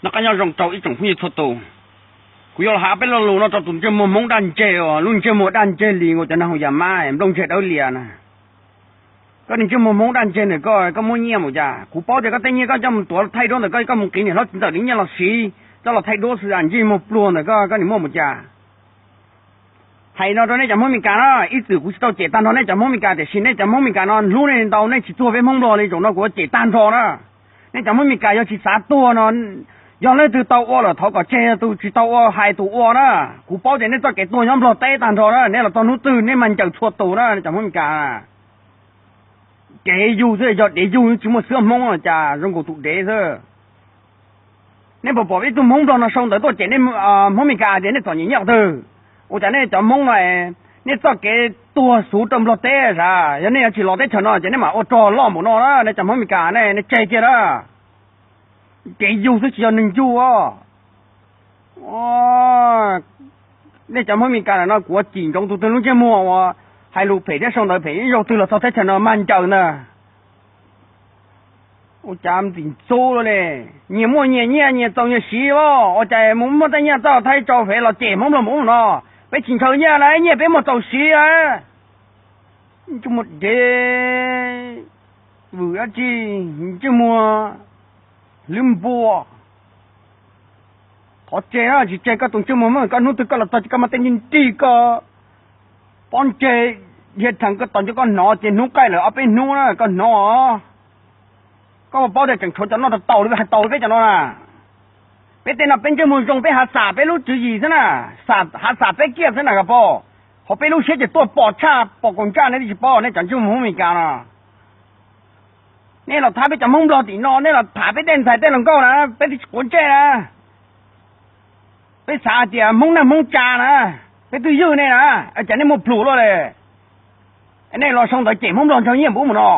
Noj qab nyob zoo rau ib tsoom phooj ywg txhua tus. Kuv yuav los hais peb lo lus no rau tus ntsej muag Hmoob daj ntseg uas lub ntsej muag daj ntseg li ua cov neeg haus yas mab nplooj ntseg dawb lias na. Koj niag ntsej muag Hmoob daj ntseg ntawm koj, koj muab nyiaj mus cas? Kuv paub tias koj tej nyiaj koj coj mus tuav thaij duab ntawm koj, koj mus qiv niam hlob txiv ntxawm li nyiaj los siv coj los thaij duab xwb, ntsej muag pluag ntawm koj, koj niam muaj mus cas? Hais no rau nej cov Hmoob Meskas na, ib txwm kuv tsis tau cem tag nrho nej cov Hmoob Meskas, tiam sis nej cov Hmoob Meskas no hlub nej ntau, nej tsis tuag peb Hmoob Nplog li, zaum no kuv yuav cem tag nrho na. Nej cov Hmoob Meskas yog tsis xav tuag no, yog leej twg tau ua lawm thov kom tseg, yog tus tsis tau ua hais tus ua na. Kuv paub tias nej txoj kev tuag nyob Nplog teb tag nrho na, nej los txog hnub twg nej mas ncaws txhua tus na cov Hmoob Meskas. Dev yug xwb, yog dev yug tsis muaj xwab Hmoob los cas zoo nkaus tus dev xwb. Nej puas pom ib tug Hmoob Nplog no sau ntawv tuaj cem nej Hmoob Meskas tias nej txom nyem nyob qhov twg? Ua cas nej cov Hmoob no, nej txoj kev tuag xuv rau Nplog teb sav? Yog nej yuav tsis los teb chaws no ces nej mam ua rog loj npaum no na, nej cov Hmoob Meskas ne, nej tseg kiag na. Dev yug xwb tsis yog neeg yug. Nej cov Hmoob Meskas no kuv ua cim ntsoov tus twg lub ntsej muag uas hais lus phem thiab sau ntawv phem ib zaug twg los txog teb chaws no mag ncaws ntag. Ua cas ntxim ntxub li, nyias muaj nyias nyiaj nyias txaus nyias siv os, ua cas mus muaj tej nyiaj txoj thaib tsau fev los cem Hmoob Nplog mus no? Peb tsis ntshaw nyiaj na, nyiaj peb muaj txaus siv. Ntsej muag dev, vwm dab tsi, ntsej muag lwb npua. Thov tseg na, tsis tseg koj tus ntsej muag Hmoob, koj hnub twg koj los txog ces koj muaj tej nrig nrig koj pob ntseg dhia rhees koj tos nco koj hnov ces hnub qaij lawm ob peb hnub na koj hnov. Koj puas paub tias tseem tshuav cov noj tau li hais tau peb cov no na. Peb tej no peb ntsej muag zoo peb hav xam peb lub tswv yim xwb na, hav xam peb kiag xwb na koj paub. Ho peb lub siab ces tuaj pom tshaj pom kaus ntsaj nej twb tsis paub, nej cov ntsej muag Hmoob Meskas no. Nej los thab peb cov Hmoob Nplog tim no, nej los tham peb tej ntxhais tej hluas nkauj na, peb twb tsis quav ntsej na. Peb xav hais tias Hmoob neej Hmoob tsa na, peb twb ywj nej na, cas nej muaj plhus luaj li. Nej los sau ntawv cem Hmoob Nplog ntshaw nyiaj npaum ub mus no,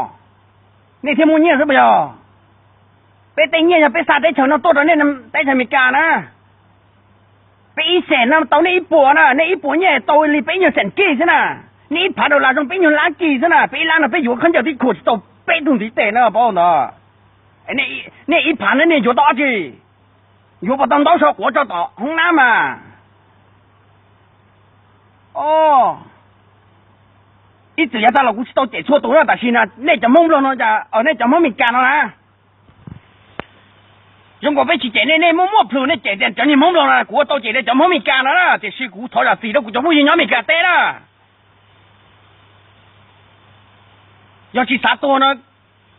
nej thiaj muaj nyiaj xwb puas yog? Peb tej nyiaj yog peb xa teb chaws no tuaj rau nej teb chaws Amelikas na. Peb ib xees no tau nej ib puas na, nej ib puas nyiaj tau li peb nyuag xees kis xwb na. Nej ib phav dollar zoo peb nyuag lab kis xwb na, peb ib lab no peb yuav khaub ncaws tib khuam tsis tau peb tug ntiv tes na paub ntawd. Nej ib phav no nej yuav tau dab tsi? Yuav puas tau ntaub so quav tso tom hoob nab mas. Ib txwm yav tag los kuv tsis tau cem txhua tus na, tam sim no nej cov Hmoob Nplog no, nej cov Hmoob Amelikas no na, zoo nkaus peb tsis cem nej, nej muaj muaj plhus nej cem tias cov niag Hmoob Nplog no, kuv ua tau cem tias cov Hmoob Amelikas no na, tiam sis kuv thov zam txim rau kuv cov phooj ywg nyob Amelikas teb na. Yog tsis xav tuag no,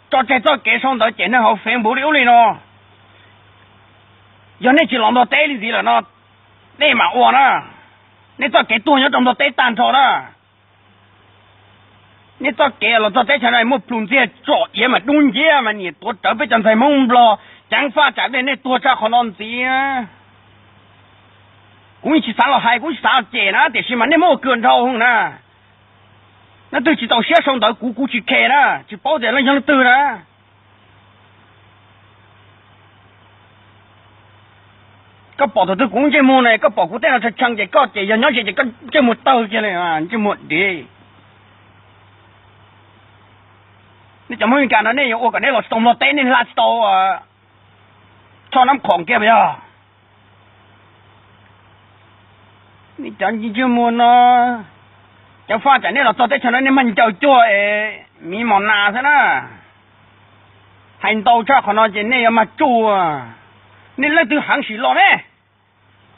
tso tseg txoj kev sau ntawv cem neeg hauv Facebook li ub li no. Yog nej tsis los Nplog teb li ntxiv lawm no, nej mam ua na. Nej txoj kev tuag nyob rau Nplog teb tag nrho na. Nej txoj kev los txog teb chaws no muaj plhus ntxiag tsom iav mas dub nciab mas niam tuav rawv peb cov ntxhais Hmoob Nplog ceev faj tsam nej tuag tshaj qhov no ntxiv. Kuv yeej tsis xav los hais, kuv tsis xav los cem na, tiam sis mas nej muab ua kawg dhau na. Leej twg tsis txaus siab sau ntawv kuv, kuv tsis khe na, tsis paub tias leej yog leej twg na. Koj pom thaum twg kuv ntsej muag ne, koj pom kuv tej no tshee tshee ces koj ces yog nyob ze ces koj ntsej muag tawg kiag li, ntsej muag dev. Nej cov Hmoob Amelikas no nej yuav ua kom nej los tsis tau Nplog teb, nej hla tsis tau Tshoj Nab Khoom kiag puas yog? Nej cov ntsej muag no, ceev faj tsam nej los txog teb chaws no nej mag ncaws cuag es miv mos nas xwb na. Hais ntau tshaj qhov no ces nej yuav mag tsuj. Nej leej twg heev sim los ne,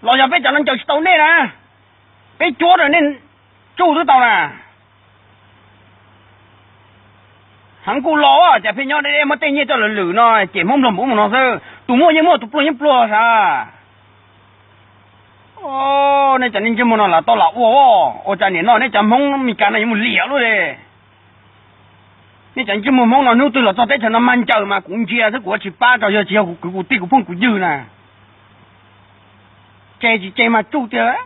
los yog peb cov no ncaws tsis tau nej na, peb cuab rau nej tsuj twb tau na. Heev kuj los, cas pheej nyob deb deb muab tej nyiaj coj lwm lwm no, cem Hmoob Nplog npaum ub mus no xwb, tus muaj yeej muaj, tus pluag yeej pluag sav. Nej cov ntsej muag no lam tau lam ua, ua cas nim no nej cov Hmoob Meskas no yuav mus liam luaj li. Nej cov ntsej muag Hmoob no hnub twg los txog teb chaws no mag ncaws mas kuv ntsia xwb, kuv yuav tsis pab rau, yog tsis yog kuv kwv kuv tij kuv phooj kuv ywg na. Tseg tsis tseg mag tsuj tiag.